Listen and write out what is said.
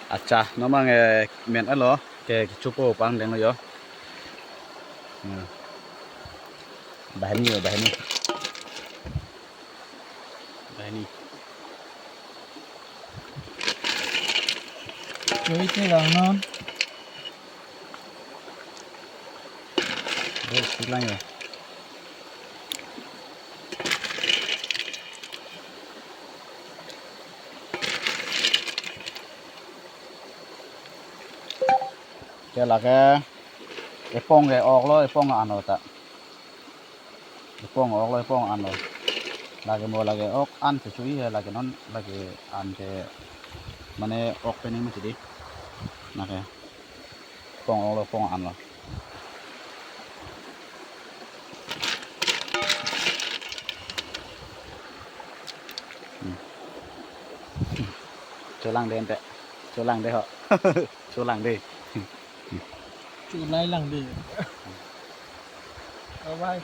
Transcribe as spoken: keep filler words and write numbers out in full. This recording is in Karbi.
Accha, non abang, eh, men alo, ke, kechopo pangdeng lo jo. Hmm. Banghini jo, banghini. Banghini. Choi te lang non. Oh, sik lang jo. Ke lake epong ke ok lo, epong an lo ta. Epong ok lo, epong an lo. Lake mo lake ok an si chui he, lake non lake an ke mane ok pening mati di. Lake epong ok lo, epong an lo. Hmm. Cholang de ante. Cholang de ho. Cholang de. Cholai lang de. Bye bye.